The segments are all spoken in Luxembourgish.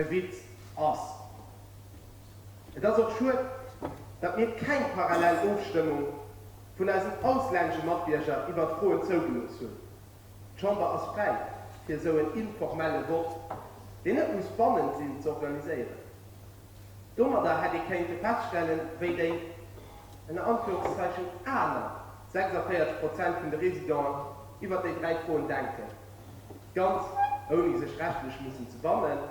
E Witz ass. Et ass och schued, datt mir keng parallel Ofstëmmung vun eisen auslännesche Matbierger iwwert d'Froen zougelooss hunn. D'Chamber ass fräi, fir esou en informelle Vott, deen net muss bannend sinn, ze organiséieren. Domadder hätt ee kéinte feststellen, wéi déi, ënner Anführungszeichen, aner 46 Prozent vun de Residenten iwwert déi 3 Froen denken, ganz ouni sech rechtlech mussen ze bannen.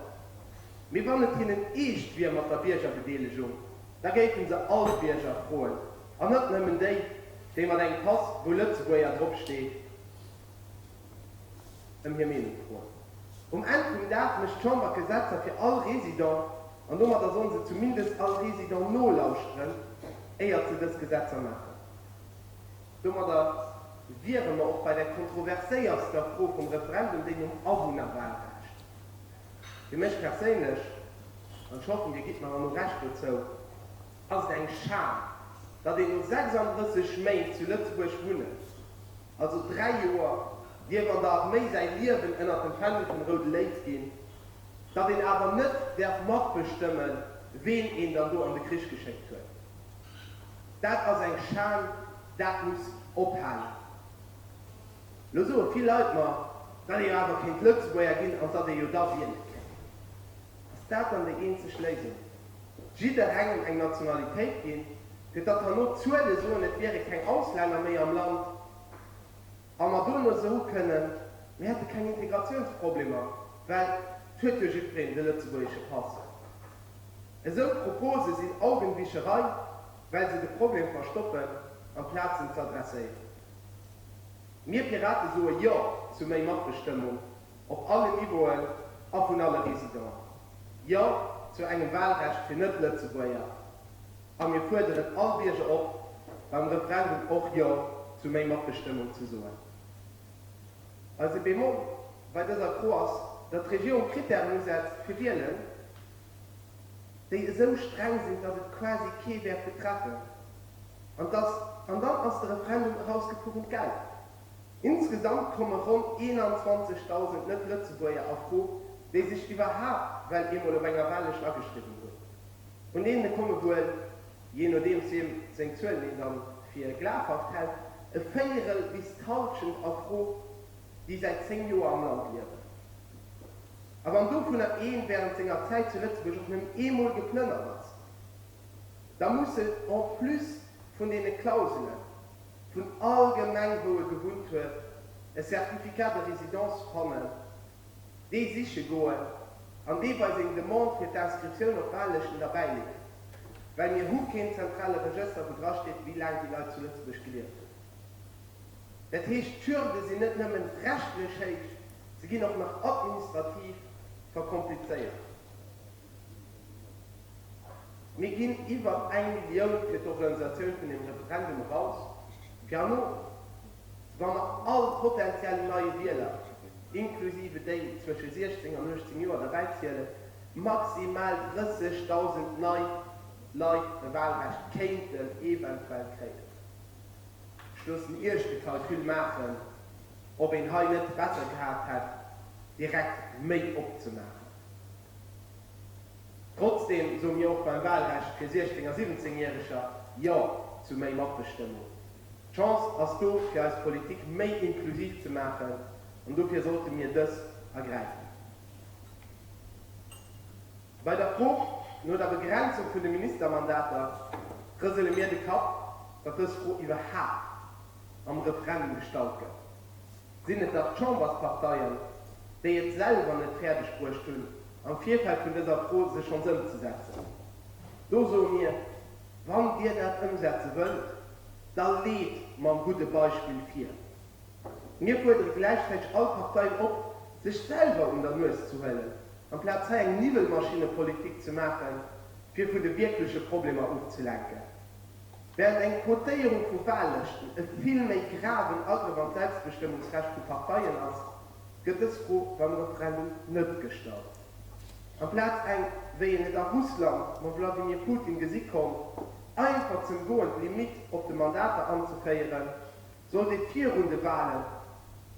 Mee wann et hinnen eescht wier mat der Biergerbedeelegung, da géifen se all d'Bierger froen an net nëmmen déi, déi mat engem Pass, wou Lëtzebuerger drop steet, ëm hir Meenung froen. Um Enn vum Dag mécht d'Chamber d'Gesetzer fir all Résident an domadder soll se zumindest all Résident nolauschteren, éiert se dës Gesetzer maachen. Domadder wiere mer och bei der kontroverséierster Fro vum Referendum, déi nom Awunnerwahlrecht. Fir mech perséinlech, an ech hoffen, Dir gitt mer herno Recht dozou, ass et eng Schan, datt een no 36 Méint zu Lëtzebuerg wunnen, also 3 Joer, dierf an der Arméi säi Liewen ënnert dem Fändel vum Roude Léiw ginn, datt een awer net däerf matbestëmmen, ween een dann do an de Krich geschéckt huet. Dat ass eng Schan, dat muss ophalen. Lo soe vill Leit mer, datt ee jo awer kéint Lëtzebuerger ginn an datt ee jo da wiele kéint. Ass dat dann déi eenzeg Léisung? Jidderengem eng Nationalitéit ginn, fir datt herno d'Zuele soen, et wiere keng Auslänner méi am Land a mer dono soe kënnen, mir hätte keng Integratiounsproblemer, well et huet jo jiddwereen de lëtzebuergesche Pass. Esou Propose sinn Augenwischerei, well se de Problem verstoppen, amplaz en z'adresséieren. Mir Pirate soe Jo zu méi Matbestëmmung op allen Niveauen a vun alle Residenten. Jo zu engem Wahlrecht fir Net-Lëtzebuerger. A mir fuerderen all Bierger op, beim Referendum och Jo zu méi Matbestëmmung ze soen. Eise Bémol bei dëser Fro ass, datt d'Regierung Krittären usetzt fir Wielen, déi esou streng sinn, datt et quasi kee wäert betreffen. An dass, an dann ass de Referendum erausgefuerent Geld. Insgesamt komme ronn 21.000 Net-Lëtzebuerger a Fro, déi sech iwwerhaapt well eemol op enger Wahllëscht ageschriwwen hunn. Vun deene komme wuel, jee nodeems wiem seng Zuelen een dann fir glafhaft hält, e Véierel bis d'Hallschent a Fro, déi säit 10 Joer am Land liewen. A wann dovunner ee wärend senger Zäit zu Lëtzebuerg och nëmmen eemol geplënnert ass, da muss en en plus vun deene Klauselen vun all Gemeng wou e gewunnt huet e Certificat de résidence fannen, dee siche goen an dee bei seng Demande fir d'Inscriptioun op Wahllëschten derbäileeën, well mir hu keen zentrale Regëster wou drasteet wéi laang déi Leit zu Lëtzebuerg gelieft hunn. Dat heescht, d'Hürde sinn net nëmmen rechtlech héich, se ginn och nach administrativ verkomplizéiert. Mir ginn iwwer eng Millioun fir d'Organisatioun vun dem Referendum eraus, fir herno, wa mer all potenziellen neie Wieler, inklusive déi zwësche 16 an 18 Joer, derbäizielen, maximal 30.000 nei Leit e Wahlrecht kéinten eventuell kréien. Ech loossen Iech de Calcul maachen, ob een hei net besser gehat hätt, direkt méi opzemaachen. Trotzdeem soe mir och beim Wahlrecht fir 16 a 17 Järeger Jo zu méi Matbestëmmung. D'Chance ass do fir eis Politik méi inklusiv ze maachen an dofir sollte mir dës ergräifen. Bei der Fro no der Begrenzung vun de Ministermandater rësele mir de Kapp, datt dës Fro iwwerhaapt am Referendum gestallt gëtt. Sinn et dach d'Chambersparteien, déi et selwer net fäerdeg bruecht hunn, am Virfeld vun dëser Fro se schonns ëmzesetzen. Do soe mir, Wann Dir dat ëmsetze wëllt, da leet mam gudde Beispill vir. Mir fuerdere gläichzäiteg all Parteien op, sech selwer un der Nues ze huelen, amplaz hei eng Niwwelmaschinnepolitik ze maachen, fir vun de wierkleche Problemer ofzelenken. Während eng Quotéierung vu Wahllëschten e vill méi graven Agrëff an d'Selbstbestëmmungsrecht vu Parteien ass, gëtt dës Fro beim Referendum net gestallt. Amplaz eng, wéi een et a Russland mam Vladimir Putin gesi konnt, einfach z'ëmgoend Limitt op de Mandater anzeféieren, sollt ee virun de Wahlen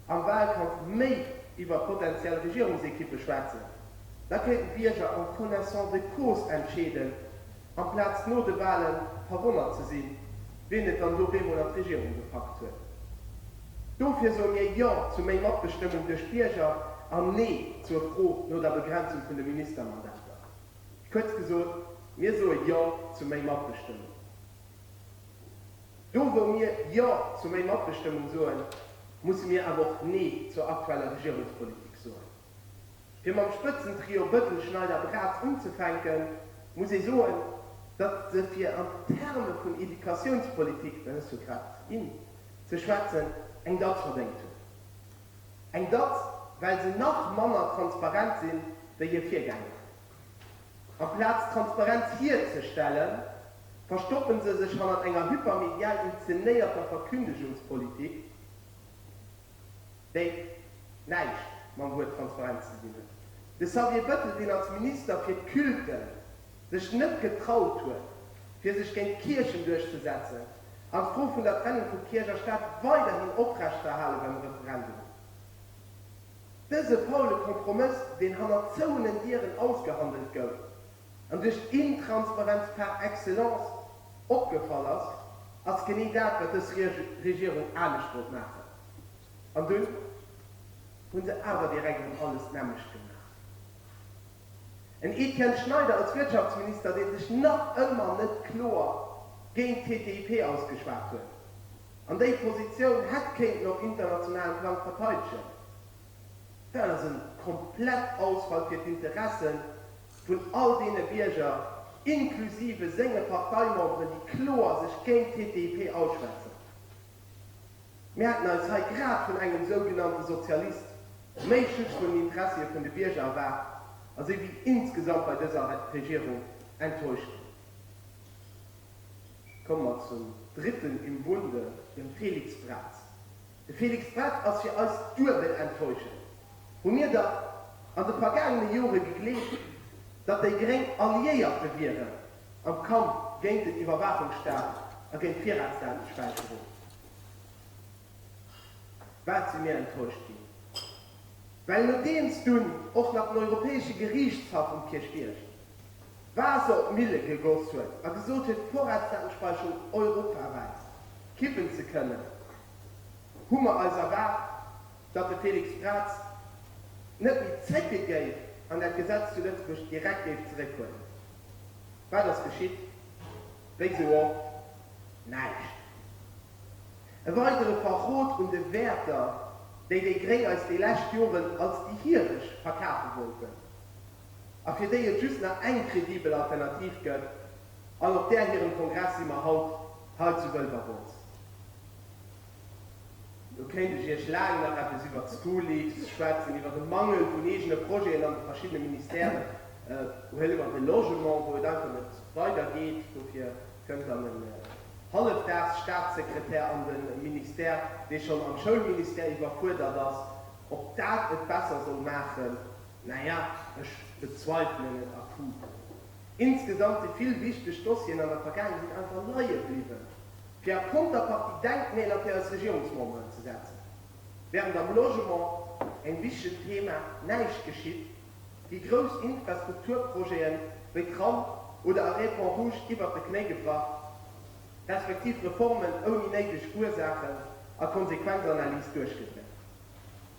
am Wahlkampf méi iwwer potentiell Regierungsekippe schwätzen. Da kéinten d'Bierger en connaissance de cause entscheeden, amplaz no de Wale verwonnert ze sinn, wien et dann do bemol an d'Regierung gepackt huet. Dofir soe mir Jo zu méi Matbestëmmung duerch d'Bierger an Nee zur Fro no der Begrenzung vun de Ministermandater. Kuerz gesot, mir soe Jo zu méi Matbestëmmung. Do wou mir Jo zu méi Matbestëmmung soen, musse mir awer och Nee zur aktueller Regierungspolitik soen. Fir mam Spëtzentrio Bëttel, Schneider, Braz unzefänken, muss ee soen, datt se fir an Terme vun Educatiounspolitik, dat ass jo grad in, ze schwätzen, eng Datz verdéngt hunn. Eng Datz, well se nach manner transparent sinn, wéi hir Virgänger. Amplaz Transparenz hierzestellen, verstoppen se sech hannert enger hypermedial inzenéierter Verkündegungspolitik, déi näischt mam Wuert Transparenz ze dinn huet. De Xavier Bëttel, deen als Minister fir d'Culten sech net getraut huet, fir sech géint d'Kierchen duerchzesetzen an d'Fro vun der Trennung vu Kierch a Staat weiderhin oprechtzeerhale beim Referendum. Dëse faule Kompromëss, deen hannert zouenen Dieren ausgehandelt gouf an duerch d'Intransparenz par excellence opgefall ass, ass genee dat, wat dës Regierung anescht wollt maachen. An dunn hu se awer direkt erëm alles d'nämmlecht gemaach. En Etienne Schneider als Wirtschaftsminister, dee sech nach ëmmer net kloer géint d'TTIP ausgeschwat huet an déi Positioun hätt kéinten op internationalem Plang verteidegen, dat ass e komplett Ausfall fir d'Interesse vun all deene Bierger, inklusive senge Parteimemberen, déi kloer sech géint d'TTIP ausschwätzen. Mir hätten eis hei grad vun engem sougenannte Sozialist méi Schutz vun den Interessie vun de Bierger erwaart a si wéi insgesamt bei dëser Regierung enttäuscht ginn. Komme mer zum Dritten im Bunde, dem Félix Braz. De Félix Braz ass fir eis duebel enttäuschend. Hu mir dach an de vergaangene Jore gegleeft, datt déi Gréng Alliéierte wieren am Kampf géint den Iwwerwaachungsstaat a géint d'Virratsdatespäicherung. Wat si mir enttäuscht ginn, well nodeems dunn och nach den Europäesche Geriichtshaff um Kierchbierg Waasser op d'Mille gegoss huet a gesot huet, d'Vorratsdatenspäicherung europawäit kippen ze kënnen, hu mer eis erwaart, datt de Félix Braz net méi zécke géif an dat Gesetz zu Lëtzebuerg direkt géif zeréckhuelen. Wat ass geschitt? Wéi sou oft, näischt. E weidere Verrot un de Wäerter, déi déi Gréng eis déi lescht Joren als déi hiereg verkafe wollten a fir déi et just nach eng kredibel Alternativ gëtt, an op där hirem Kongress si mer haut hei zu Wëlwerwolz. Do kéint ech Iech laang nach eppes iwwert d'Schoolleaks schwätzen, iwwer de Mangel vun eegene Projeten an de verschiddene Ministèren. Huele mer de Logement, wou et einfach net weidergeet. Dofir kënnt dann en Hallefdags-Staatssekretär an de Ministère, dee schonn am Schoulministère iwwerfuerdert ass. Ob dat et besser soll maachen, naja, ech bezweifelen et akut. Insgesamt si vill wichteg Dossieren an der Vergaangenheet einfach leie bliwwen, fir a Konterpartie Denkmäler fir eis Regierungsmemberen ze setzen. Während am Logement, engem wichtegen Thema, näischt geschitt, gi grouss Infrastrukturprojeten wéi Tram oder Arrêt Pont Rouge iwwert de Knéi gebrach, respektiv Reformen ouni néideg Ursaachen a Konsequenzanalys duerchgedréckt.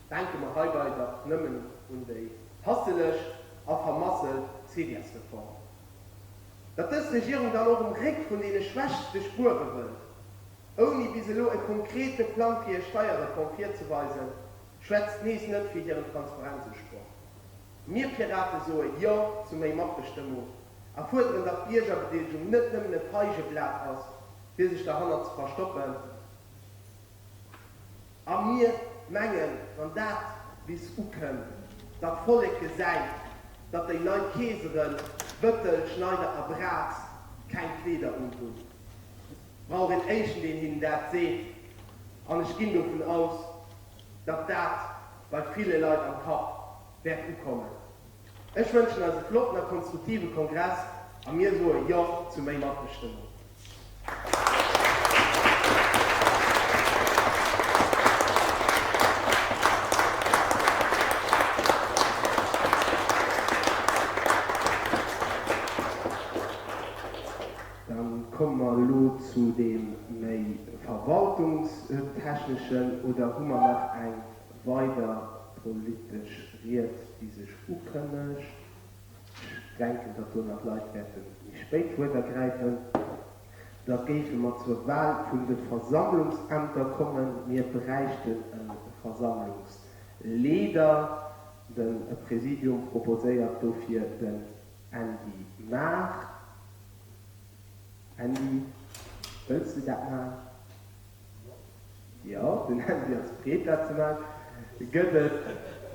Denke mer heibei dach nëmmen un déi hasseleg a vermasselt CDS-Reform. Datt dës Regierung dann och um Réck vun deene Schwächste spuere wëllt, ouni bis elo e konkrete Plang fir hir Steierreform virzeweisen, schwätzt nees net fir hiren Transparenzusproch. Mir Pirate soe Jo zu méi Matbestëmmung a fuerderen, datt Biergerbedeelegung net nëmmen e Feigeblat ass, fir sech derhannert ze verstoppen. A mir mengen, wann dat bis ukënnt, datt d'Vollek gesäit, datt déi nei Keesere Bëttel, Schneider a Braz keng Kleeder unhunn, brauch een éischten, deen hinnen dat seet. An ech ginn dovun aus, datt dat bei ville Leit am Kapp wäert ukommen. Ech wënschen eis e flotten a konstruktive Kongress a mir soe Jo zu méi Matbestëmmung. mer elo zu deem méi verwaltungstechneschen, oder hu mer nach eng weider politesch Ried, déi sech ukënnegt? Ech denken, datt do nach Leit wäerte méi spéit d'Wuert ergräifen. Da géife mer zur Wahl vun de Versammlungsämter kommen. Mir bräichten e Versammlungsleeder. De Präsidium proposéiert dofir den Andy Maar. Andy, wëlls de dat maachen? Jo, den Andy ass breet dat ze maachen. Gëtt et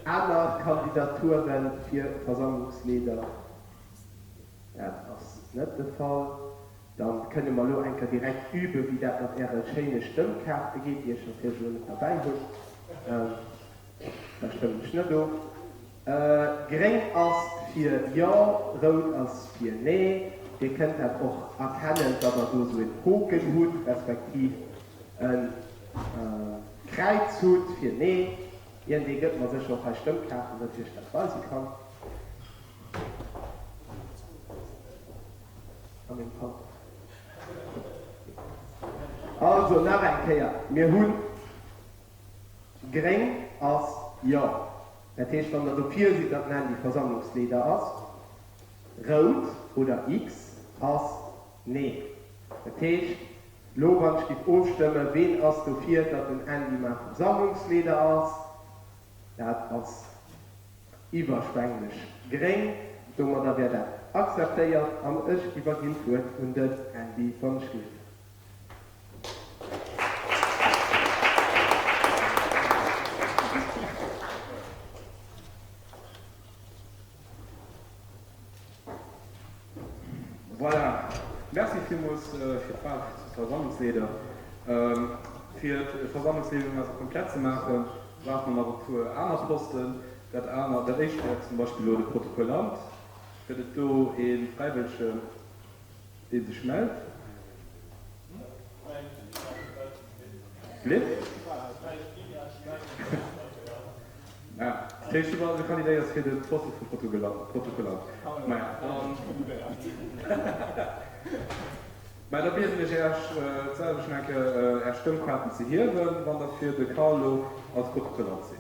aner Kandidature fir Versammlungsleeder? Dat ass net de Fall. Dann kënne mer elo eng Kéier direkt üben, wéi dat mat äre schéine Stëmmkaarte geet, déi ech natierlech elo net derbäi hunn. Da stëmmen ech net of. Gréng ass fir Jo, rout ass fir Nee. Dir kënnt dat och erkennen, datt der do esou en Hoken hutt, respektiv e Kräiz hutt fir Nee. Iergendee gëtt mer sécher och hei Stëmmkaarten, datt ech iech dat weise kann. A mengem Pantoffel. Also, nach eng Kéier, Mir hunn. Gréng ass Jo. Dat heescht, wann Der dofir sidd, datt den Andy Versammlungsleeder ass. Rout oder X ass Nee. Dat heescht, elo wann ech giff ofstëmmen, ween ass dofir, datt den Andy mar Versammlungsleeder ass? Dat ass iwwerschwänglech gréng. Domadder wär dat akzeptéiert an ech iwwerginn d'Wuert un den Andy van Schrief. Voilà. Merci villmools fir d'Wahl zum Versammlungsleeder. Fir d'Versammlungsleedung also komplett ze maachen, brauche mer nach e puer aner Posten. Dat aner, dat éischt wär zum Beispill elo de Protokollant. Gëtt et do ee Fräiwëllegen? Dee sech mellt. Blitt. Ah, dat heescht, du kandidéiers fir de Poste vum Protokollant. Maja, dann. Mä da bieden ech Äech d'selwecht nach eng Kéier, Är Stëmmkaarten ze hiewen, wann Der fir de Carlo als Protokollant sidd.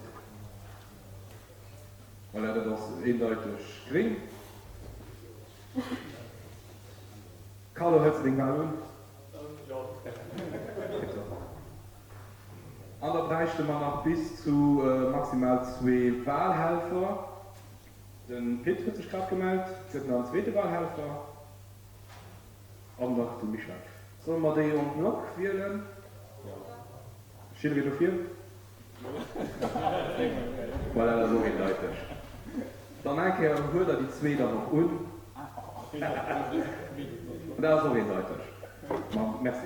Voilà, dat ass eendeiteg gréng. Carlo, hëls de deng Wahl un? Tiptop. An da bräichte mer nach bis zu maximal zwee Wahlhelfer. De Pit huet sech grad gemellt. Gëtt nach en zweete Wahlhelfer? An nach de Michel. Solle mer déi en bloc wielen? Ass jidderee dofir? Voilà, dat ass och eendeiteg. Dann eng Kéier huet Der déi zwee dann och un. Dat ass och eendeiteg. Ma merci.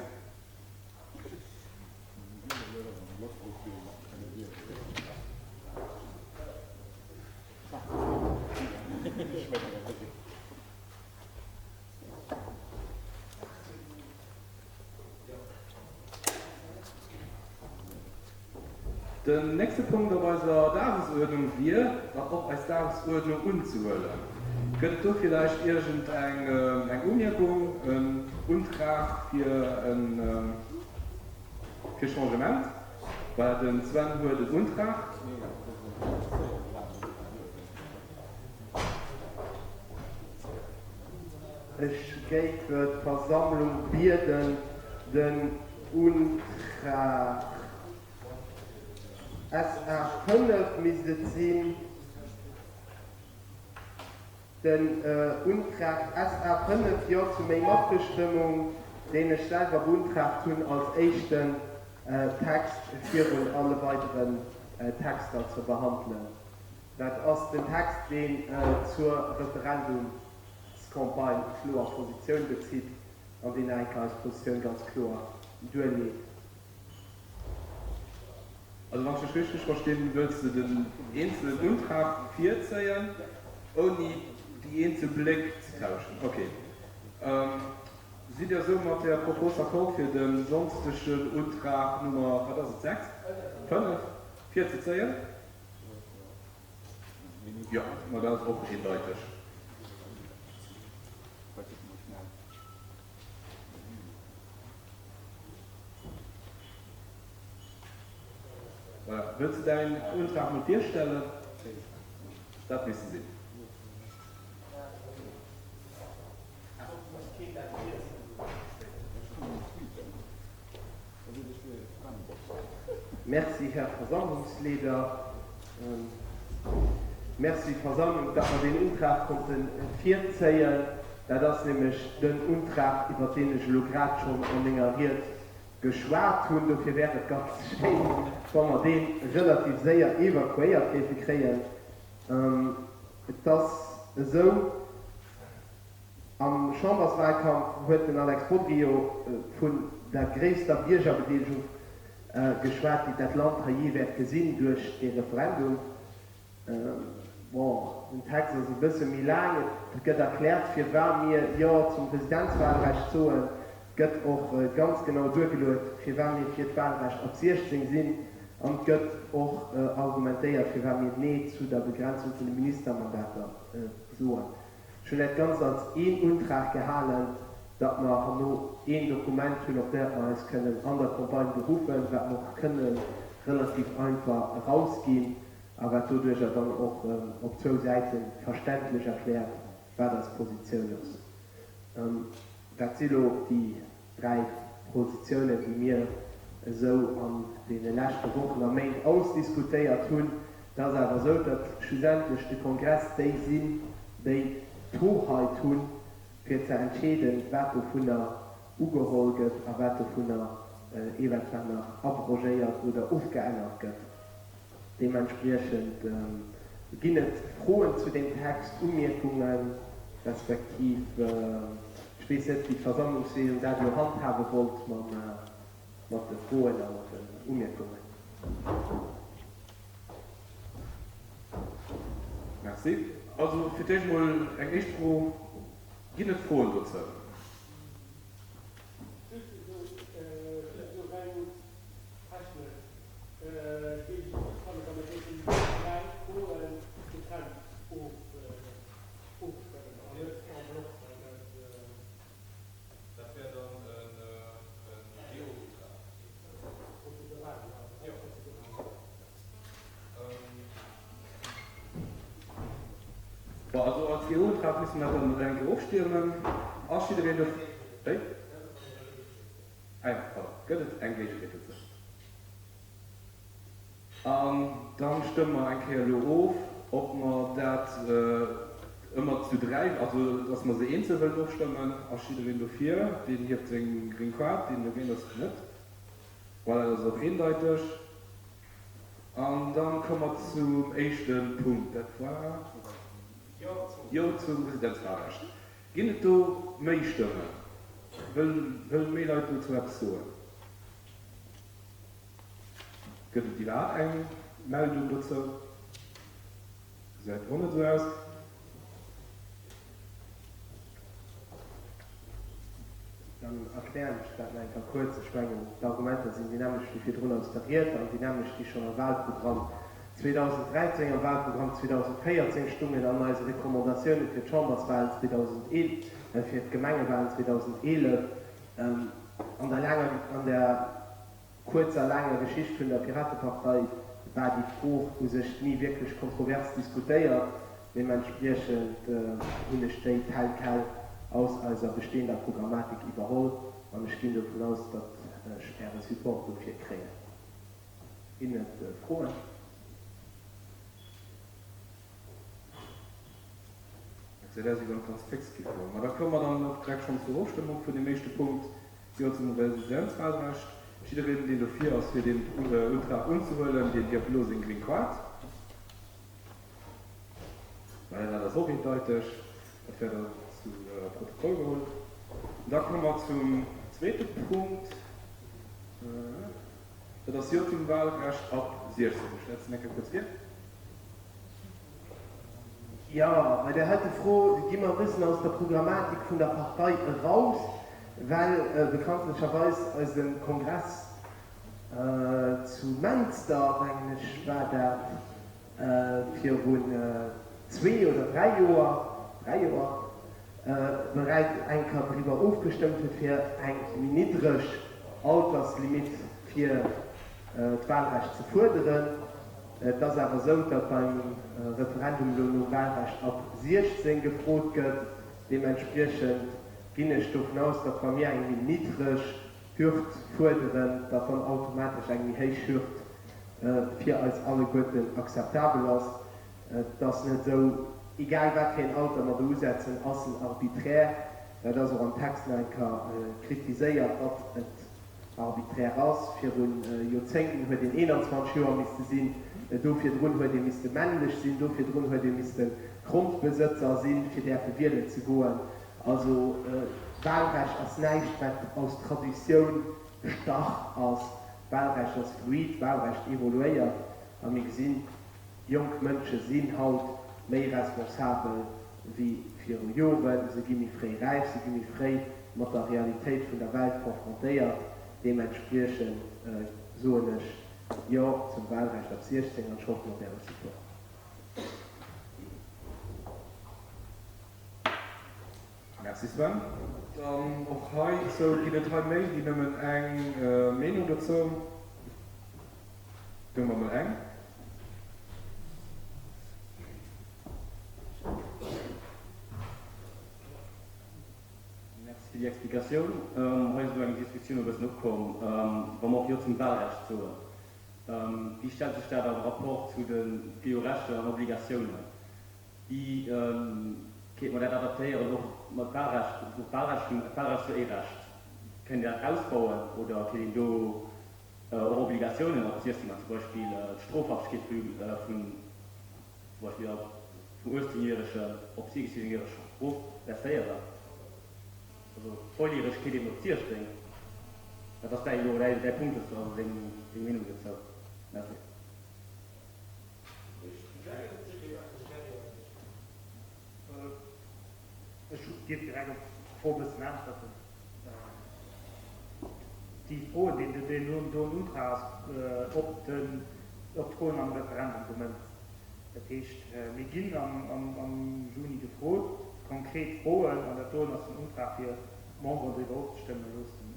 Den nächste Punkt op eiser Dagesuerdnung wier dann och eis Dagesuerdnung unzehuelen. Gëtt et do villäicht iergend eng Umierkung, en Untrag fir e fir Changement? Voilà, den Sven huet en Untrag. Ech géif d'Versammlung bieden, den Untrag SA 5 misst et sinn, den Untrag SA 5, Jo zu méi Matbestëmmung, deen ech selwer beuntragt hunn, als éischten Text virun alle weideren Texter ze behandelen. Dat ass den Text, deen zur Referendumscampagne kloer Positioun bezitt an deen nach eng Kéier eis Positioun ganz kloer duerleet. Also wann ech dech richteg verstinn, wëlls de den eenzelen Untrag virzéien, ouni déi eenzel Bléck ze tauschen. Ok. Sidd Dir esou mat där Propos d'accord fir de sonstegen Untrag Nummer, wat ass et, 6? 5? Virzezéien? Jo, ma dat ass och eendeiteg. Voilà. Wëlls de däin Untrag mol virstellen? Dat misste sinn. Merci, Här Versammlungsleeder. Merci, Versammlung, datt mer deen Untrag konnte virzéien. Dat ass nämlech den Untrag, iwwert deen ech elo grad schonn a menger Ried geschwat hunn. Dofir wär et ganz schéin, wa mer dee relativ séier evakuéiert géife kréien. Et ass esou, Am Chamberswahlkampf huet den Alex Bodry jo vun der gréisster Biergerbedeelegung geschwat, déi dat Land hei jee wäert gesinn duerch dee Referendum. Bon, den Text ass e bësse méi laang, et gëtt erkläert, firwat mir Jo zum Presidenzwahlrecht soen, et gëtt och ganz genau duergeluet, firwat mir fir d'Wahlrecht ab 16 sinn an et gëtt och argumentéiert, firwat mir Nee zu der Begrenzung vun de Ministermandater soen. Ech hunn dat Ganzt als een Untrag gehalen, datt mer herno een Dokument hunn, op dat mer eis kënnen an der Campagne beruffen, wat mer och kënne relativ einfach erausginn a wat doduerjer dann och op zwou Säite verständlech erkläert, wat eis Positioun ass. Dat si lo déi 3 Positiounen, déi mir esou an deene leschte Wochen a Méint ausdiskutéiert hunn. Et ass awer esou, datt schlussendlech de Kongress déi sinn, déi d'Hoheit hunn, fir ze entscheeden, wat dovunner ugeholl gëtt a wat dovunner eventuell nach abrogéiert oder ofgeännert gëtt. Deementspriechend ginn et Froen zu deem Text, Umierkungen, respektiv, ech weess net, wéi d'Versammlungsleedung dat elo handhabe wollt mat de Froen a mat den Umierkungen. Merci. Also fir d'éischt emol eng éischt Fro, Ginn et Froen dozou? Just esou reng technesch géif ech et gutt fannen, wa mir géifen déi 3 Froen getrennt ofstëmmen an net en bloc, well dat. Dat wär dann e GO-Antrag. Prozedural, jo, reng prozedural. Bon, also als GO-Antrag misste mer dat dann elo eng Kéier ofstëmmen. Ass jiddereen dofir? Wéi? Ah jo, pardon. Gëtt et eng Géigeried dozou? An da stëmme mer eng Kéier elo of, ob mer dat ëmmer zu dräi, also dass mer se eenzel wëllen ofstëmmen. Ass jiddereen dofir? Deen hieft seng gréng Kaart, deen dogéint ass, net. Voilà, dat ass och eendeiteg. An da komme mer zum éischte Punkt, dat war Jo zum Residenzwahlrecht. Ginn et do méi Stëmmen? Wëlle méi Leit dozou eppes soen? Gëtt et iwwerhaapt eng Meldung dozou? Gesäit och net esou aus. Dann erklären ech dat nach eng Kéier kuerz. Ech mengen, d'Argumenter sinn déi nämmlecht wéi virdrun aus der Ried an déi nämmlecht, déi schonn am Wahlprogramm 2013, am Wahlprogramm 2014 stungen an eise Recommandatioune fir d'Chamberswahlen 2011, fir d'Gemengewahlen 2011, an der laanger, an der kuerzer, laanger Geschicht vun der Piratepartei war déi Fro u sech ni wierklech kontrovers diskutéiert. Deementspriechend hunn ech déi tel quel aus eiser bestehender Programmatik iwwerholl an ech ginn dovun aus, datt ech Äre Support dofir kréien. Ginn et Froen? Dat gesäit aus, wéi wann et ganz féx géif goen. Ma da komme mer dann och direkt schonn zur Ofstëmmung vun deem éischte Punkt, Jo zum Residenzwahlrecht. Jiddereen, deen dofir ass, fir deen Untrag unzehuelen, deen hieft elo seng gréng Kaart. Voilà, dat ass och eendeiteg. Dat wär dann zu Protokoll geholl. Da komme mer zum zweete Punkt. Dat ass Jo zum Wahlrecht ab 16. Ech schwätzen eng Kéier kuerz vir. Jo, bei där heite Fro gi mer e bëssen aus der Programmatik vun der Partei eraus, well bekanntlecherweis eise Kongress zu Menster, mengen ech war dat, virun zwee oder dräi Joer, dräi Joer, beräits eng Kéier driwwer ofgestëmmt huet, fir eng méi niddreg Alterslimit fir. d'Wahlrecht ze fuerderen. Et ass awer esou, datt beim Referendum elo nom Wahlrecht ab 16 gefrot gëtt. Deementspriechend ginn ech dovun aus, datt wa mir eng méi niddreg Hürd fuerderen, datt dann automatesch eng méi héich Hürd fir eis alleguerten akzeptabel ass. Et ass net esou, egal wat fir een Alter mer do usetzen, ass en arbiträr. Dat ass och am Text nach eng Kéier kritiséiert, datt et arbiträr ass. Viru Joerzéngten huet een 21 Joer misste sinn, do virdrun huet ee misste männlech sinn, do virdrun huet ee misste Grondbesëtzer sinn, fir däerfe wielen ze goen. Also d'Wahlrecht ass näischt, wat aus Traditioun starr ass. D'Wahlrecht ass fluid, d'Wahlrecht evoluéiert a mir gesinn, Jonk Mënsche sinn haut méi responsabel wéi viru Joren. Se gi méi fréi räif, se gi méi fréi mat der Realitéit vun der Welt confrontéiert. Deementspriechend soen ech Jo zum Wahlrecht ab 16 an ech hoffen op Äre Support. Merci Sven. Dann och heizou, ginn et hei méi wéi nëmmen eng Meenung dozou? Do hu mer mol eng. Merci fir déi Explikatioun. Hei ass elo eng Diskussioun e bëssen opkomm, wa mer och Jo zum Wahlrecht soen, wéi stellt sech dat am Rapport zu de jo Rechter an Obligatiounen? Wéi kéint mer dat adaptéieren och mat Wahlrecht, och Wahlrecht vun, d'Wahlrecht ass jo ee Recht, kéint een dat ausbauen oder kéint een do och Obligatiounen op 16 mat, zum Beispill d'Strofhaftegkeet vu vun zum Beispill op vum 18 Järegen op 16 Järeg erof baisséieren, also d'Volljäregkeet eben op 16. Wat ass däi elo däi Punkt dozou, also deng deng Meenung dozou? Merci. Ech géif direkt op d'Fro e bëssen äntwerten. Déi Froen, déi deen doen Untrag ass, op d'Froen am Referendum gemënzt. Dat heescht, mir ginn am Juni gefrot, konkret Froen, an dat doen ass den Untrag, fir d'Memberen driwwer ofzestëmmen loossen,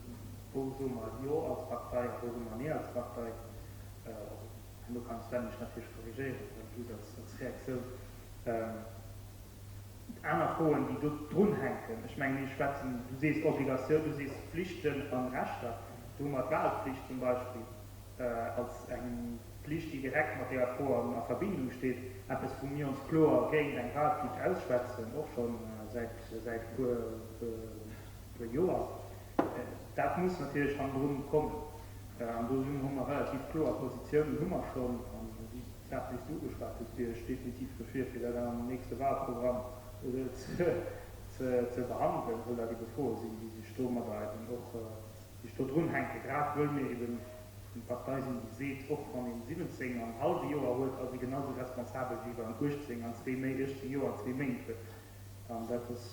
wou soe mer Jo als Partei a wou soe mer Nee als Partei. Herno kann de Sven mech natierlech korrigéieren, just als Reaktioun. Aner Froen, déi do drunhänken, ech mengen, mir schwätzen, du sees Obligatioun, du sees Flichten an Rechter, do hu mer d'Wahlpflicht zum Beispill als eng Flicht, déi direkt mat deeër Fro a Verbindung steet, eppes wou mir ons kloer géint eng Wahlpflicht ausschwätzen, och scho säit puer Joer. Dat muss natierlech hannendrun kommen. An do hu mer relativ kloer Positiounen, hu mer schonn. An déi Saach, déi s du ugeschwat hues, wier ech definitiv dofir, fir dat am nächste Wahlprogramm ze behandelen, wëll dat ebe Froe sinn, déi sech domadder eben och, déi sech do drunhänken, grad wëll mir eben eng Partei sinn, déi seet, och wann een 17 an hallwe Joer huet, ass ee genau esou responsabel, wéi wann 18 an zwee Méi, 18 Joer an zwee Méint huet. An dat ass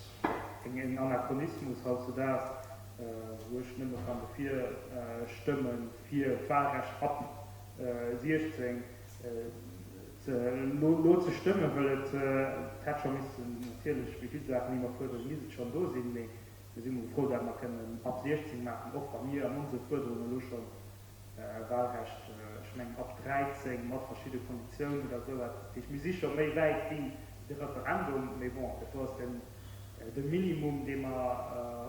en Anachronismus hautzudaags, wou ech nëmme kann dofir stëmmen, fir d'Wahlrecht ab 16 elo ze stëmmen, wëll et hätt scho missen, natierlech, wéi vill Saachen, déi mer fuerderen, misst et schonn do sinn. Mee mir si mol frou, datt mer kënnen ab 16 maachen, och wa mir an onse Fuerderungen elo schonn Wahlrecht, ech mengen ab 13, mat verschidde Konditiounen oder esou eppes. Dat heescht, mir si scho méi wäit wéi de Referendum, mee bon, dat do ass den, de Minimum, dee mer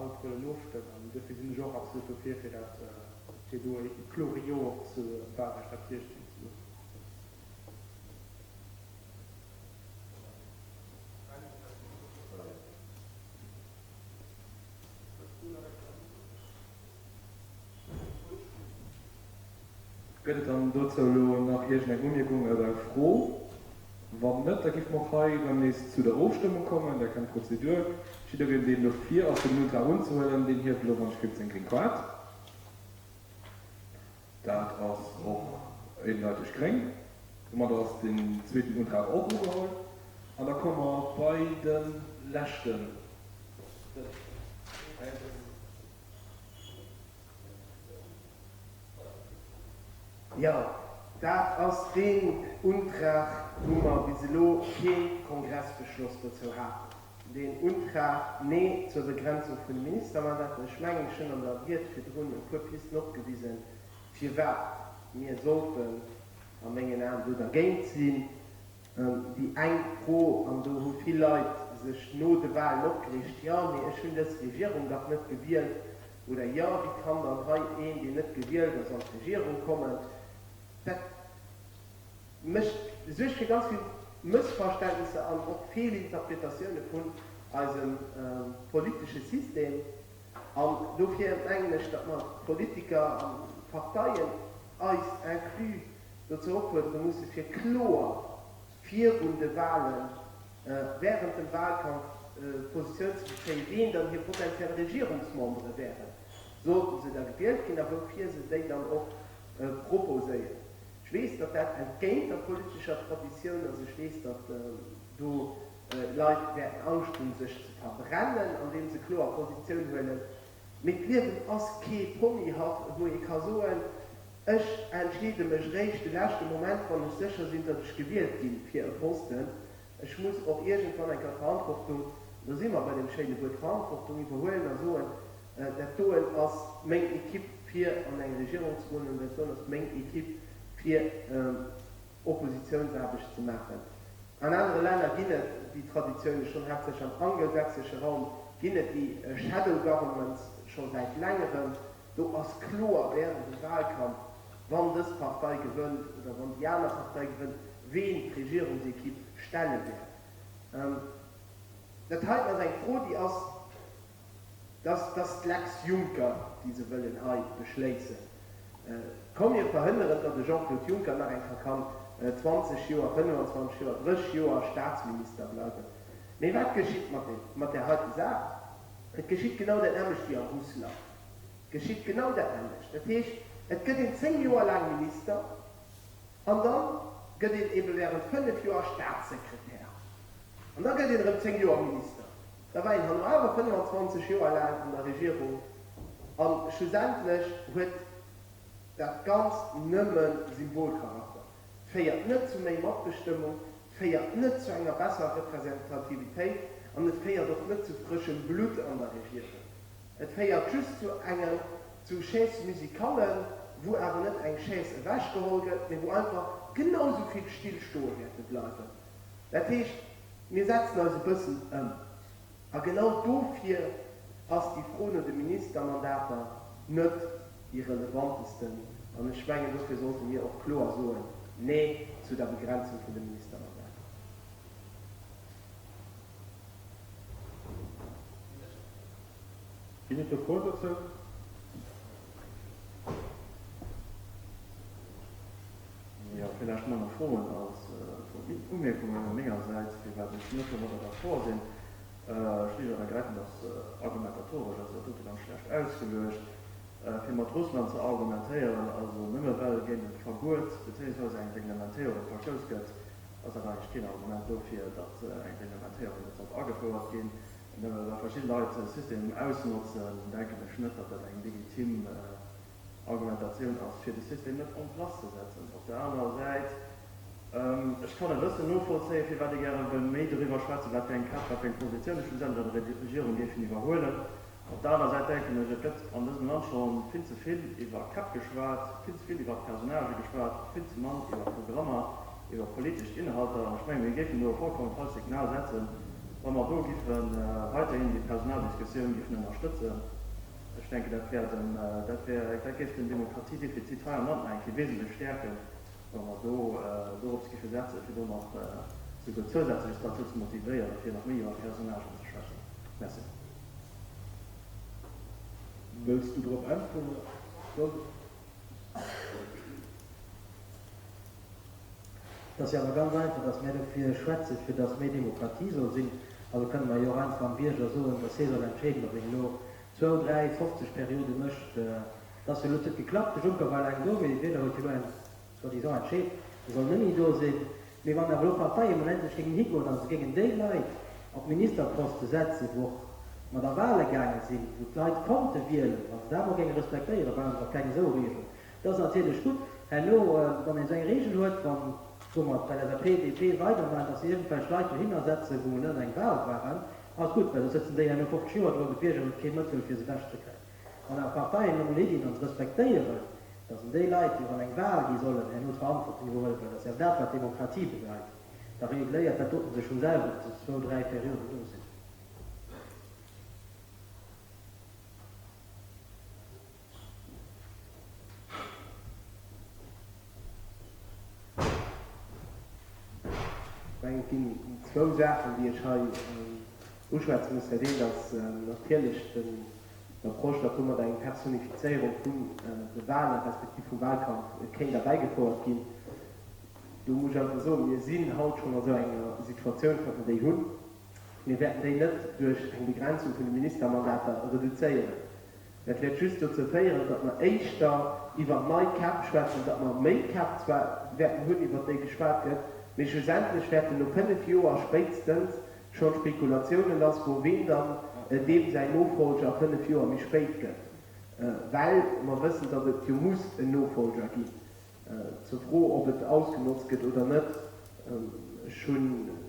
haut wëllen ofstëmmen. An duerfir sinn ech och absolut dofir, fir dat, fir do e klore Jo och zu Wahlrecht ab 16 ze soen. Gëtt et dann dozou elo nach iergend eng Umierkung oder eng Fro? Wann net, da géife mer och hei erëm nees zu der Ofstëmmung kommen. Der kennt d'Prozedur. Jiddereen, deen dofir ass, fir den Antrag unzehuelen, deen hieft elo wann ech kritt seng gréng Kaart. Dat ass och eendeiteg gréng. Domadder ass deen zweeten Antrag och ugeholl. An da komme mer bei de leschten. Jo, dat ass deen Untrag, wou mer bis elo kee Kongressbeschloss dozou haten. Deen Untrag, Nee zur Begrenzung vun de Ministermandaten. Ech mengen, ech hunn an der Ried virdrun e puer Pisten opgewisen, firwat. Mir sollten a mengen Aen do dergéint sinn. Déi eng Fro, an do hu vill Leit sech no de Wahlen opgereegt, Jo, mee ech hunn dës Regierung dach net gewielt, oder Jo, wéi kann dann hei een, deen net gewielt ass, an d'Regierung kommen? Dat mécht, suergt fir ganz vill Mëssverständnisser an och Feelinterpretatioune vun eisem politesche System. An dofir mengen ech, datt mer d'Politiker an d'Parteien, eis inclus, dozou opfuerdere musse fir kloer virun de Wahlen, während dem Wahlkampf Positioun ze bezéien, wien dann hir potentiell Regierungsmembere wären, sollten se da gewielt ginn, a woufir se déi dann och proposéieren. Ech weess, datt dat entgéint der politescher Traditioun ass. Ech weess, datt do Leit wäerten Angscht hunn, sech ze verbrennen, andeem se kloer Positioun huelen. Mee d'Liewen ass kee Ponyhaff, wou ee ka soen, Ech entscheede mech réischt de leschte Moment, wann ech sécher sinn, datt ech gewielt ginn fir e Posten. Ech muss och iergendwann eng Kéier Verantwortung, an do si mer bei deem schéine Wuert Verantwortung, iwwerhuelen a soen, Dat doen ass meng Ekipp fir an eng Regierung ze goen an dat doen ass meng Ekipp fir Oppositiounsaarbecht ze maachen. An anere Länner ginn et déi Traditioune schonn, haaptsächlech am angelsächsesche Raum ginn et déi Shadow Governments scho säit längerem. Do ass kloer während dem Wahlkampf, wann dës Partei gewënnt oder wann déi aner Partei gewënnt, ween d'Regierungsequipe stelle wäert. Dat heiten ass eng Fro, déi ass, dass dass d'Lex Juncker, déi se wëllen hei beschléissen. Komm mir verhënneren, datt e Jean-Claude Juncker nach eng Kéier kann 20 Joer, 25 Joer, 30 Joer Staatsminister bleiwen. Mee wat geschitt mat deem, mat där heite Saach? Et geschitt genau dat nämmlecht wéi a Russland. Et geschitt genau dat nämmlecht. Dat heescht, et gëtt een 10 Joer laang Minister an da gëtt een ebe während 5 Joer Staatssekretär an da gëtt een erëm 10 Joer Minister. Da war een herno awer 25 Joer laang an der Regierung a schlussendlech huet dat Ganzt nëmme Symbolcharakter. Et féiert net zu méi Matbestëmmung, et féiert net zu enger besserer Representativitéit an et féiert och net zu frëschem Blutt an der Regierung. Et féiert just zu engem, zu Chaises musicallen, wou awer net eng Chaise ewechgeholl gëtt, mee wou einfach genau esou vill Still stoe wäerte bleiwen. Dat heescht, mir setzen eis e bëssen ëm. A genau dofir ass déi Fro no de Ministermandater net déi relevantesten. An ech mengen, dofir sollte mir och kloer soen, Nee zu der Begrenzung vun de Ministermandater. Ginn et do Froen dozou? Jo, villäicht manner Froen als Umierkungen mengersäits, firwat ech net domadder d'accord sinn. Schlicht an ergräifend ass argumentatoresch ass dat dote ganz schlecht ausgeluecht, fir mat Russland ze argumentéieren. Also nëmme well géint e Verbuet bezéiungsweise eng Reglementéierung verstouss gëtt, ass dat eigentlech keen Argument dofir, datt eng Reglementéierung net sollt agefouert ginn. Nëmme well verschidde Leit de System ausnotzen, denken ech net, datt dat eng legitim Argumentatioun ass, fir de System net en place ze setzen. Op der anerer Säit, ech kann e bëssen novollzéien, firwat ee gäre wëll méi doriwwer schwätzen, wat fir eng Käpp, wat fir eng Positioun schlussendlech an der Regierung géifen iwwerhuelen. Op der anerer Säit denken ech, et gëtt an dësem Land scho vill ze vill iwwer Käpp geschwat, vill ze vill iwwer Personnagë geschwat, vill ze mann iwwer Programmer, iwwer politesch Inhalter. An ech mengen, mir géifen do e vollkommen falscht Signal setzen, wa mer do giffe weiderhin déi Personaldiskussioun giffen ënnerstëtzen. Ech denken, dat wär dem, dat wär, dat géif den Demokratiedefizit hei am Land nach eng Kéier wesentlech stäerken, wa mer do dorops géife setzen, fir do nach souguer zousätzlech derzou ze motivéieren, fir nach méi iwwer Personnagen ze schwätzen. Merci. Wëlls du drop äntweren? Soll. Et ass jo awer ganz einfach, dass mär dofir schwätzen, fir dass méi Demokratie soll sinn. Also kënne mer jo och einfach am Bierger soen, dass hie soll entscheeden, ob een elo zwou, dräi, 50 Periode mécht. Et ass jo elo huet geklappt, de Juncker war laang do, mee de Wieler huet jo elo soi-disant entscheet, e soll net méi do sinn. Mee wann awer elo d'Parteien emol endlech géingen higoen a se géingen déi Leit op d'Ministerposte setzen, wou och mat a Wahle gaange sinn, wou d'Leit konnte wielen, wa se dat emol géinge respektéieren, brauche se och keng esou Regeln. Dat ass natierlech gutt. Herno, wann een esou eng Regel huet, wann, soe mer, d'LSAP, DP weidermaachen, datt se iergendwelch Leit dohinner setzen, wou net an eng Wahl waren, ass gutt, well soss sëtzen déi herno 50 Joer do an de Bierger huet kee Mëttel, fir se ewechzekréien. Wann awer d'Parteien elo mol higinn an se respektéieren. Dass en déi Leit, déi och an eng Wahl gi sollen, herno d'Verantwortung iwwerhuele well. Dat ass jo dat, wat Demokratie bedeit. Da regléiert dat doten sech vum selwen, ob se zwou, dräi Perioden do sinn. Ech mengen, et ginn zwou Saachen, déi ech hei uschwätze muss. Dat eent ass natierlech d'Approche, datt domat eng Personifizéierung vun de Wahlen, respektiv vum Wahlkampf kéint erbäigefouert ginn. Do muss ech einfach soen, mir sinn haut schonn a sou enger Situatioun, datt mer déi hunn. Mir wäerten déi net duerch eng Begrenzung vun de Ministermandater reduzéieren. Dat wäert just dozou féieren, datt mer éischter iwwer nei Käpp schwätzen, datt mer méi Käpp zwar wäerten hunn, iwwert déi geschwat gëtt, mee schlussendlech wäerten no 5 Joer spéitstens schonn d'Spekulatiounen lassgoen, ween dann deem säin Nofolger 5 Joer méi spéit gëtt, well mer wëssen, datt et jo muss en Nofolger ginn. Zur Fro, ob et ausgenotzt gëtt oder net, ech hunn.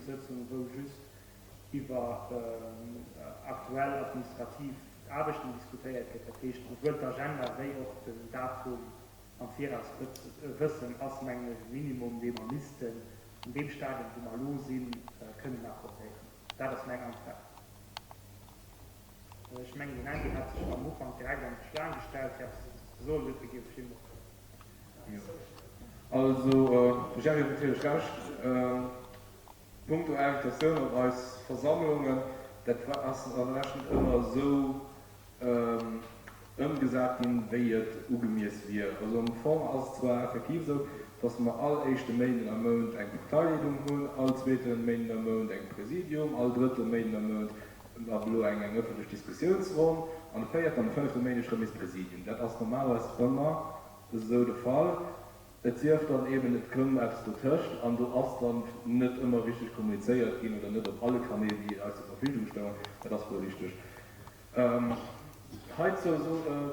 Gremiumssëtzung, wou just iwwer aktuell administrativ Aarbechten diskutéiert gëtt. Dat heescht, souwuel d'Agenda wéi och den Datum am Viraus wëssen, ass, mengen ech, e Minimum, dee mer missten an deem Stadium, wou mer elo sinn, kënnen accordéieren. Dat ass meng Äntwert. Ech mengen, den Andy hat sech am Ufank direkt an d'Schlaang gestellt, fir eppes ze soen, duerfir géif ech him och. Also, de Jerry huet natierlech Recht. Punkto Invitatioun op eis Versammlungen, dat ass an der Lescht net ëmmer esou ëmgesat ginn, wéi et ugemiess wier. Also am Fong ass et zwar effektiv esou, dass mer all éischte Méinden am Mount eng Parteileedung hunn, all zweete Méinden am Mount eng Präsidium, all drëtte Méinden am Mount ab elo eng eng ëffentlech Diskussiounsronn an de véierten an de fënnefte Méindeg rëm nees Präsidium. Dat ass normalerweis ëmmer esou de Fall. Et sief dann eben, et koum eppes dotëscht an do ass dann net ëmmer richteg kommunizéiert ginn oder net op alle Kanäl, déi eis zur Verfügung stoungen. Dat ass wuel richteg. Heizou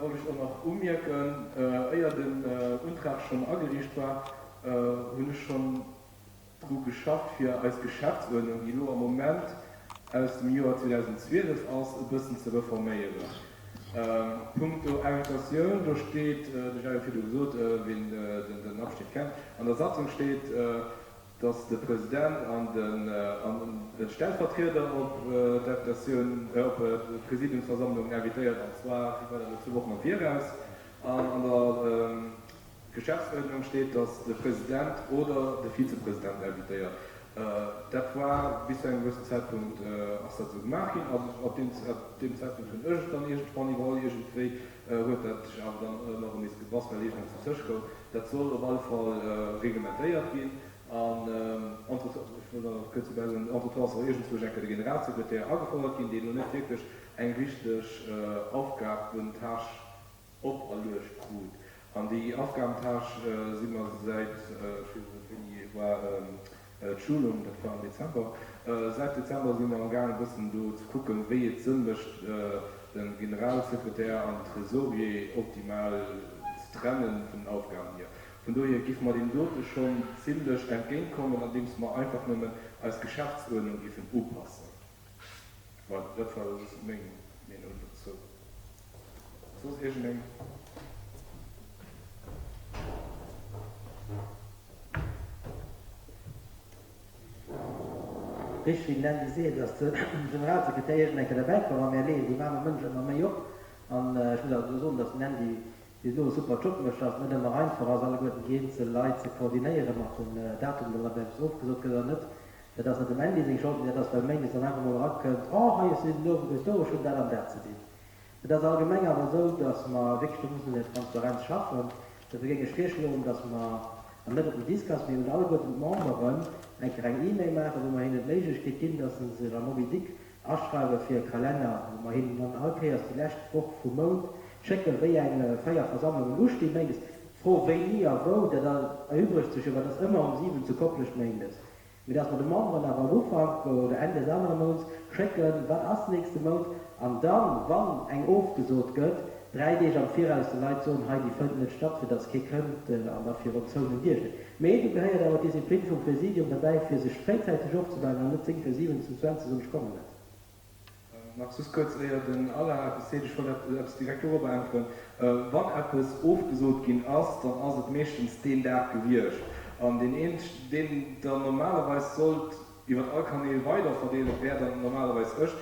wollt ech och nach umierken, Éier den Untrag schonn ageriicht war, hunn ech schonn dru geschafft, fir eis Geschäftsuerdnung, déi elo am Moment aus dem Joer 2012 ass, e bëssen ze reforméieren. Punkto Invitatioun, do steet, de Jerry huet virdu gesot, wien den Abschnitt kennt, an der Satzung steet, dass de President an de Stellvertrieder op d'Invitatioun, op d'Presidiumsversammlung invitéiert, an zwar, wéi war dat elo, zwou Wochen am Viraus. An an der Geschäftsuerdnung steet, dass de President oder de Vizepresident invitéiert. Dat war bis zu engem gewëssen Zäitpunkt ass dat esou gemaach ginn. Also ab deem Zäitpunkt hunn ech et dann iergendwann iwwerholl. Iergendwéi huet dat sech awer dann ëmmer erëm nees gebass, well iergendeng dozëscht koum. Dat soll op alle Fall reglementéiert ginn. An entretemps, ech wollt nach kuerz dobäi soen, entretemps ass och iergendzwousch eng Kéier de Generalsekretär agefouert ginn, deen elo net wierklech eng richteg Aufgabentâche operluecht krut. An déi Aufgabentâche si mer säit, ech weess et net wéini war d'Schulung, dat war am Dezember, säit Dezember si mer am gaang e bëssen do ze kucken, wéi et Sënn mécht de Generalsekretär an den Trésorier optimal ze trennen vun den Aufgaben hier. Vun dohier giffe mer deem dote schonn zimlech entgéintkommen, andeems mer einfach nëmmen eis Geschäftsuerdnung giffen upassen. Voilà, dat war just meng Meenung dozou. Soss iergendeng? Richteg wéi den Andy seet, ass de Generalsekretär iergend eng Kéier derbäi komm a mär leeën deem aarme Mënsch ëmmer méi op. An ech muss awer do soen, datt den Andy bis elo e super Job mécht, datt et net ëmmer einfach ass, alleguerten déi eenzel Leit ze koordinéiere mat den Datumen, wann eppes ofgesot gëtt oder net. Dat ass net dem Andy seng Schold, mee dat ass well méindes dann einfach mol erakënnt, Oh, hei, ech sinn den Owend do, ech hunn dat an dat ze dinn. Et ass allgemeng awer esou, dass mer wierklech do mussen un der Transparenz schaffen. Dofir géing ech virschloen, dass mer, an net op den Discuss, mee un alleguerten d'Memberen eng Kéier eng E-Mail maachen, wou mer hinnen d'Méiglechkeet ginn, dass se sech am MobyDick aschreiwe fir e Kalenner, wou mer hinnen dann all Kéiers déi lescht Woch vum Mount schécken, wéi eng 4 Versammlungen ustinn méindes. D'Fro wéini a wou, dat erübregt sech jo, well et ass ëmmer um 7 zu Koplescht méindes. Mee dass mer de Memberen awer am Ufank oder Enn des anere Mounts schécken, wat ass nächste Mount, an dann, wann eng ofgesot gëtt, 3 Deeg am Viraus de Leit soen, hei, déi fënnt net statt, fir dass kee kënnt an da virun zouenen Dier steet. Mee do gehéiert awer d'Disziplin vum Präsidium derbäi, fir sech fréizäiteg ofzemellen an net 10 vir 7 zum 20 soen, ech kommen net. Nach just kuerz, éier den Alain eppes seet, ech wollt eppes direkt dorobber äntweren. Wann eppes ofgesot ginn ass, dann ass et meeschtens deen Dag gewiescht. An deen eenzegen, deen dann normalerweis sollt iwwer all Kanäl weiderverdeelen, wär dann normalerweis ech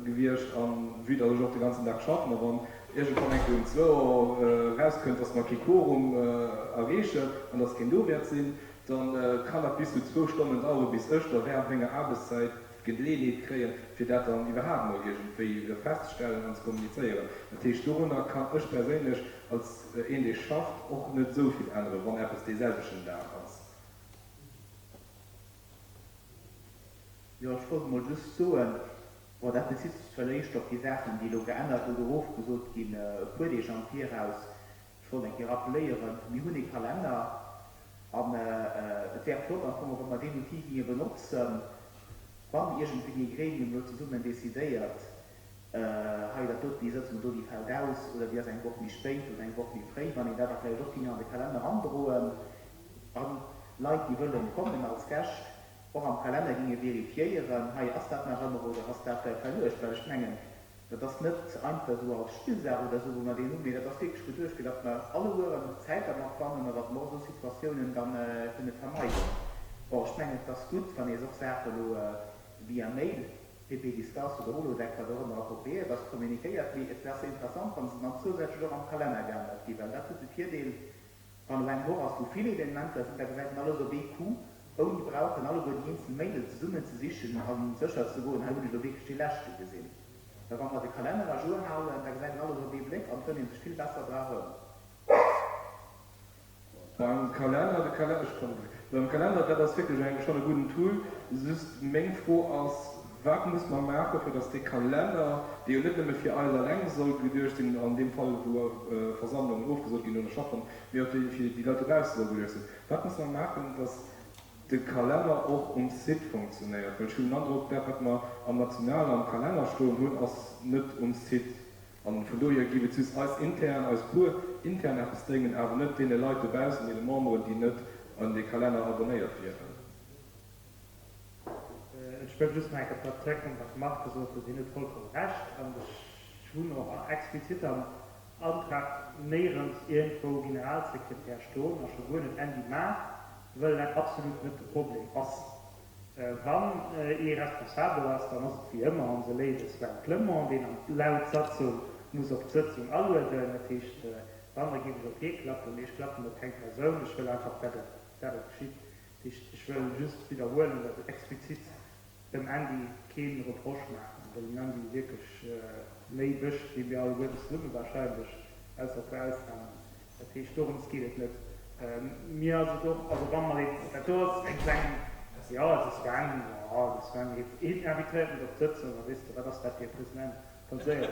gewiescht. A vue datt ech och de ganzen Dag schaffen, a wann iergendwann eng Kéier um zwou Auer erauskënnt, datt mer kee Quorum erreechen an datt keen do wäert sinn, da kann dat bis zu zwou Stonnen daueren, bis ech da während menger Aarbechtszäit d'Geleeënheet kréien, fir dat dann iwwerhaapt mol iergendwéi festzestellen an ze kommunizéieren. Dat heescht, dorunner kann ech perséinlech als een, dee schafft, och net esou vill änneren, wann eppes dee selwechten Dag ass. Jo, ech wollt emol just soen, bon, dat bezitt sech zwar éischter op déi Saachen, déi elo geännert oder erofgesot ginn e puer Deeg am Viraus. Ech wollt eng Kéier rappeléieren, mir hunn ee Kalenner an et wär flott am Fong, wa mer deen Outil ginge benotzen, wann iergendwéi ee Gremium elo zesummen decidéiert, hei dat doten, déi Sëtzung do, déi fält aus oder déi ass eng Woch méi spéit oder eng Woch méi fréi, wann een dat da vläicht och ging an de Kalenner androen a Leit, déi wëllen kommen als Gäscht. Och am Kalenner ginge vérifiéieren, hei ass dat nach ëmmer oder ass dat verluecht, well ech mengen, dat ass net einfach esou als Spillsaach oder esou, wou mer deen hunn, mee dat ass wierklech geduecht, fir datt mer allegueren Zäit dermat wannen an datt mer och esou Situatiounen da kënne vermeiden. Bon, ech mengen, et ass gutt, wann ee och Saache elo via Mail, PP Discuss oder Holodeck, wat och ëmmer appropriéiert ass, communiquéiert, mee et ass interessant, wa se dann zousätzlech och am Kalenner geännert ginn, well dat huet de Virdeel, Wann elo eng Woch ass, wou vill Evenementer sinn, da gesäit een alles op ee Coup, ouni brauchen alleguer déi eenzel Maile zesummen ze sichen a sécher ze goen, hei hunn ech elo wierklech dee leschte gesinn. Well wa mer de Kalenner à jour halen, da gesäit een alles op ee Bléck an fënnt ee sech vill besser dra erëm. Beim Kalenner, de Kalenner, ech kommen zréck, beim Kalenner, dat ass wierklech eng schonn e gudden Tool. Just meng Fro ass, Wat muss mer maachen, fir dass dee Kalenner, dee jo net nëmme fir eis eleng soll geduecht sinn, an deem Fall wou Versammlungen ofgesot ginn oder schaffen, mee och fir déi Leit dobausse soll geduecht sinn, wat muss mer maachen, dass de Kalenner och um Site funktionéiert? Well ech hunn den Androck, dat wat mer am National am Kalenner stoen hunn, ass net um Site. A vun dohier géif et just eis intern, eis puer intern eppes bréngen, awer net deene Leit dobaussen, deene Memberen, déi net un dee Kalenner abonnéiert wieren. Ech wëll just nach eng Kéier op dat zréckkommen, wat de Marc gesot huet. Hien huet vollkomm Recht. An ech hunn och explizit am Antrag néierens iergendwou Generalsekretär stoen a scho guer net Andy Maar, wëll dat absolut net de Problem ass. Wann ee responsabel ass, dann ass et wéi ëmmer onse léiwe Sven Clement, deen an laut Satzung muss op d'Sëtzung alueden. Dat heescht, wann, da géif ech op hie klappen. Mee ech klappen op keng Persoun. Ech wëll einfach, dat et geschitt. Ech wëll just widderhuelen, datt ech explizit dem Andy kee Reproche maachen, well den Andy wierklech méi mécht wéi mir alleguerten zesumme wahrscheinlech, ausser e puer Ausnamen. Dat heescht, dorëms geet et net. Mir ass et och, also wa mer deen, dat do ass eng kleng, jo, de Sven, jo, de Sven, hien invitéiert mech op d'Sëtzung a weess de, wat ass dat fir e President? Ganz séier.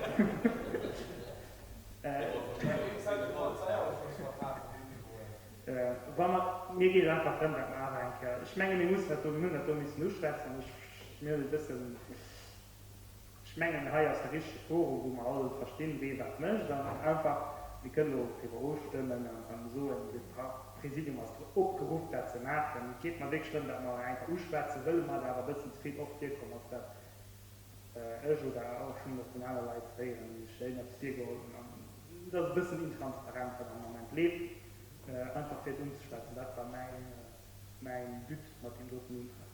Wa mer, mir geet et einfach drëm, dat mer awer eng Kéier, ech menge mir mussen dat do, mir hunn dat do missen uschwätzen, ech, mir hunn e bëssen, ech mengen hei ass de richtege Forum, wou mer all verstinn, wee wat mécht an einfach, mir kënnen elo driwwer ofstëmmen an soen, de Präsidium ass opgeruff dat ze maachen. Et geet mer wierklech drëm, dat mer eng Kéier uschwätzen, wëlle mer et awer e bëssen ze vill oft virkomm ass, dat ech oder och schonn och vun aner Leit héieren, déi sech iergendeppes virgeholl hunn an et ass e bëssen intransparent, wat am Moment leeft. Einfach fir et unzeschwätzen, dat war mäin, mäin But mat deem doten Untrag.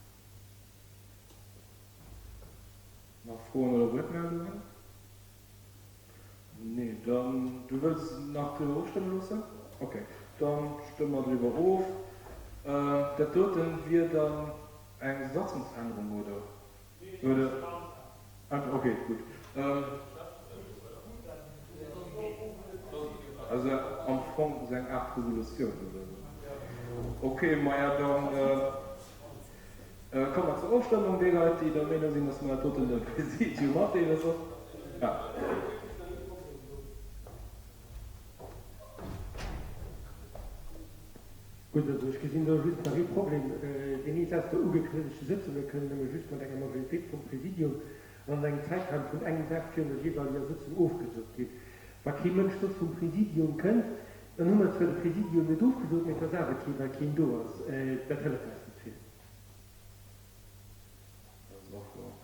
Nach Froen oder Wuertmeldungen? Nee, dann, du wëlls nach driwwer ofstëmme loossen? Okay, dann stëmme mer driwwer of. Dat doten wier dann eng Satzungsännerung, oder? Oder? Einfach, okay, gutt. Also am Fong esou eng Aart Resolutioun oder esou. Okay, maja dann komme mer zur Ofstëmmung. Déi Leit, déi der Meenung sinn, dass mer dat doten dem Präsidium matdeele sollen. Ah. Gutt, also ech gesinn do just nach ee Problem, Déi nees aus der ugekënnegte Sëtzunge kënnen nëmme just mat enger Majoritéit vum Präsidium an an engem Zäitraum vun engem Dag virun der jeeweileger Sëtzung ofgesot ginn. Wa kee Mënsch soss vum Präsidium kënnt, dann hu mer zwar de Präsidium net ofgesot, mee et ass awer kee, well keen do ass. Dat hëlleft eis net vill. Dat ass och wouer.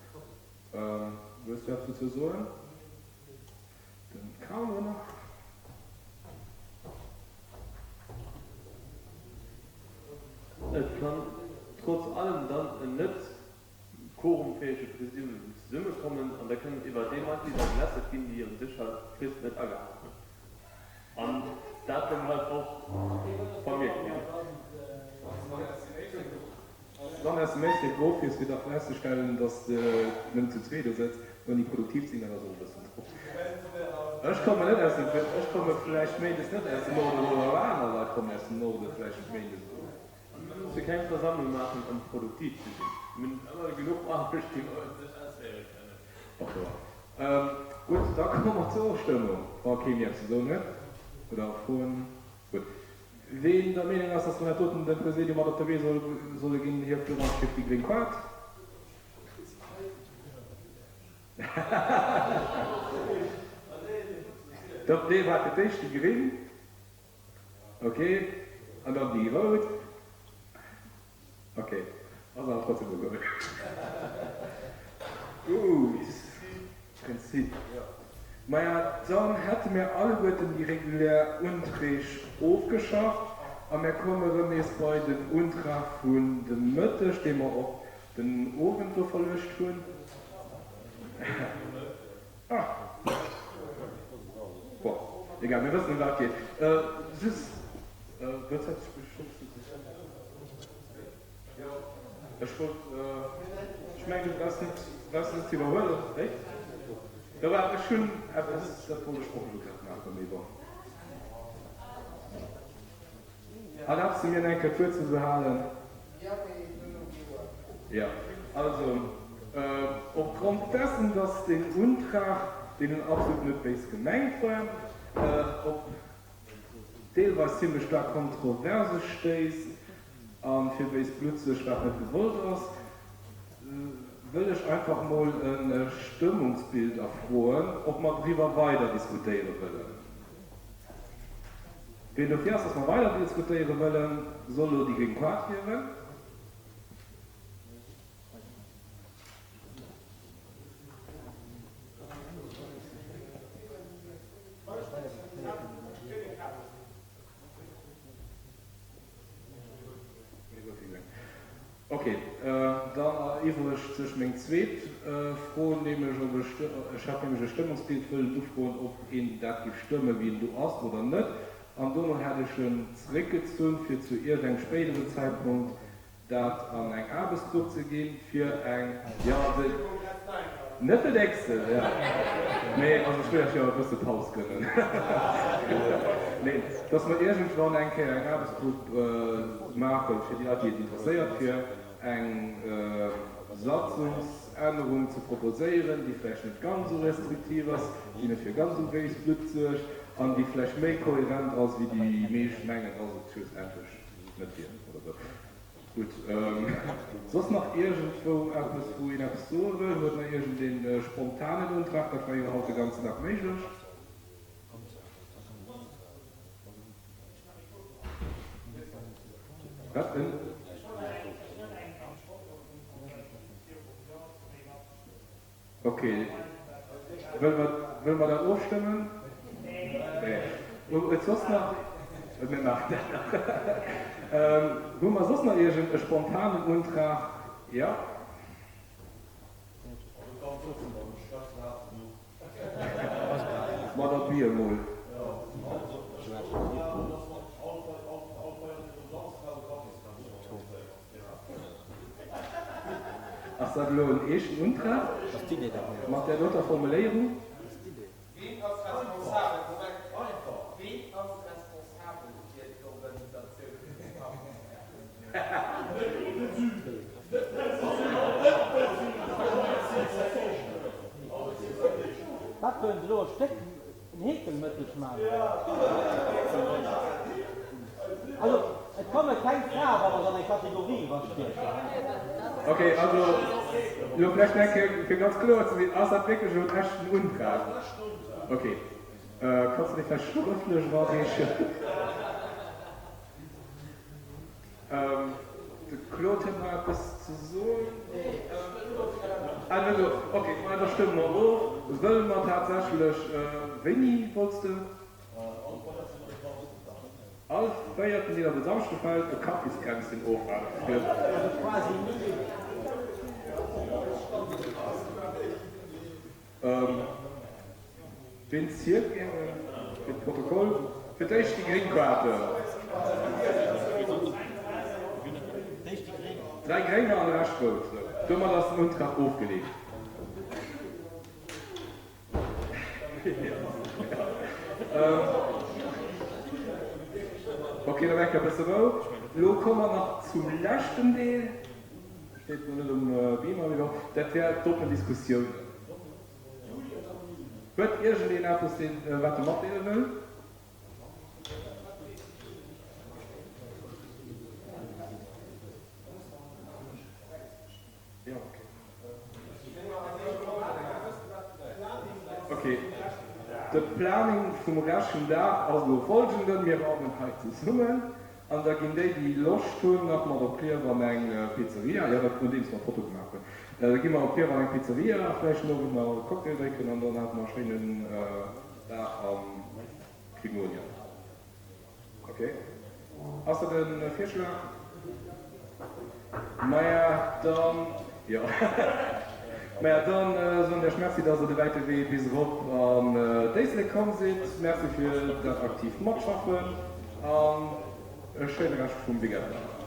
Wëlls du eppes dozou soen? Den Carlo nach. Et kann trotz allem dann en net quorumfähige Präsidium zesummekommen an da kënnen iwwer déi Matglieder gelästert ginn, déi un sech halt d'Frist net agehalen hunn. An dat dann halt och vermierkt ginn. Dann aus dem Éislek erof fiers, fir da festzestellen, dass de nëmmen zu zwee do sëtz, ouni produktiv ze sinn, dat ass och e bëssen drop. Ech kommen net aus dem, ech komme vläicht méindes net aus dem Norden erof, awer aner Leit kommen aus dem Norde vläicht méindes erof. Mir musse keng Versammlung maachen, ëm produktiv ze sinn. Mir hunn ëmmer genuch Aarbecht, déi mer un sech ausféiere kënnen. Och wouer. Gutt, da komme mer zur Ofstëmmung, wa kee méi eppes ze soen huet oder Froen. Gutt. Ween der Meenung ass, dass mer dat doten dem Präsidium mat op de Wee solle ginn, hieft do ganz geschéckt déi gréng Kaart. Dat dee war fir d'éischt déi gréng, ok, an dann déi rout. Ok. Ass awer trotzdem ugeholl. Gutt. Prinzip, jo. Maja, dann hätte mir alleguerten déi regulär Unträg ofgeschafft a mir komme erëm nees bei den Untrag vun de Mëtteg, dee mer op den Owend do verluecht hunn. Ah! Bon, egal, mir wëssen, ëm wat et geet. Just, wëlls du eppes Ech wollt, ech mengen du brauchs net, brauchs net ze iwwerhuelen, wéi? Jo, well ech hunn eppes, dat wollt ech och elo grad maachen, mee bon. Erlaabs de mir nach eng Kéier d'Wuert ze behalen? Jo, also, opgrond dessen, dass deen Untrag, deen nun absolut net béis gemengt war, op deelweis zimlech staark Kontroverse stéisst a fir béis Blutt suergt, wat net gewollt ass, wëll ech einfach mol e Stëmmungsbild erfroen, ob mer driwwer weider diskutéiere wëllen. Ween dofir ass, dass mer weider diskutéiere wëllen, soll elo déi gréng Kaart hiewen. Ok, dann eriwwregt sech meng zweet Fro, nämlech ob ech, ech hat nämlech e Stëmmungsbild wëllen ufroen, ob een dat géif stëmmen, wéi en do ass oder net, an dono hätt ech en zeréckgezunn, fir zu iergendengem spéideren Zäitpunkt Dat an eng Aarbechtsgrupp ze ginn, fir eng, jo, also net den Excel, jo, mee also ech wëll Iech jo e bësse Paus gënnen, nee, dass mer iergendwann eng Kéier eng Aarbechtsgrupp maachen, fir déi Leit, déi et interesséiert, fir eng Satzungsännerung ze proposéieren, déi vläicht net ganz esou restriktiv ass, déi net fir ganz esou béist Blutt suergt an déi vläicht méi kohärent ass, wéi déi meescht mengen, dass et schlussendlech Net wier oder sou. Gutt, soss nach iergendwou eppes, wou een eppes soe wëll? Huet nach iergendeen e spontanen Untrag? Dat war jo haut de ganzen Dag méiglech. Wat? En? Ok, wëlle mer, wëlle mer dat ofstëmmen? Nee. Huet soss nach, mir maachen dat nach. Hu mer soss nach iergend e spontanen Untrag? Jo? Ma da bi emol. Ass dat elo en eeschten Untrag mat där doter Formuléierung? Ween ass responsabel, Moment, ween ass responsabel fir d'Organisatioun vun dem Kaffiskränzchen? Wat wëllen se elo e Stéck En Heekelmëtteg man. Also, et komme keng Frae wa mer se an eng Kategorie erastiechen. Ok, also elo vläicht nach eng Kéier, fir ganz kloer ze sinn, Ass dat wierklech elo en echten Untrag? Ok, kanns de dee vläicht schrëftlech erareechen? De Claude huet nach eppes ze soen. Ah, net elo. Ok, ma da stëmme mer of. Wëlle mer tatsächlech, wéini wollts de? All véierten, deen op e Samschde fält, e Kaffiskränzchen ofhalen. Ween zielt gären fir d'Protokoll? Fir d'éischt déi gréng Kaarten. Dräi Grénger an de Rescht rout. Sou, domat ass den Untrag ofgeleent. Ok, da war eng Kéier e bësse Rou. Elo komme mer nach zum leschten Deel. Steet elo net um Beamer, mee bon, dat wär d'oppen Diskussiounen. Huet iergendeen eppes, deen, wat e matdeele wëll? Jo, ok. Ok, de Planning vum Rescht vum Dag ass elo folgenden, Mir raumen hei zesummen. An da ginn déi, déi Loscht hunn, nach mat op Klierf an eng Pizzeria, jo, dat nodeems mer d'Foto gemaach hunn, da gi mer op Klierf an eng Pizzeria, vläicht den Owend nach e Cocktail drénken an dann hate mer e schéinen Dag am Trigonium. Ok. Ass dat e Virschlag? Maja, dann, jo. Maja, dann soen ech Iech Merci, dass Der de wäite Wee bis erop an d'Éislek komm sidd. Merci fir dat aktiivt Matschaffen an e schéine Rescht vum Weekend nach.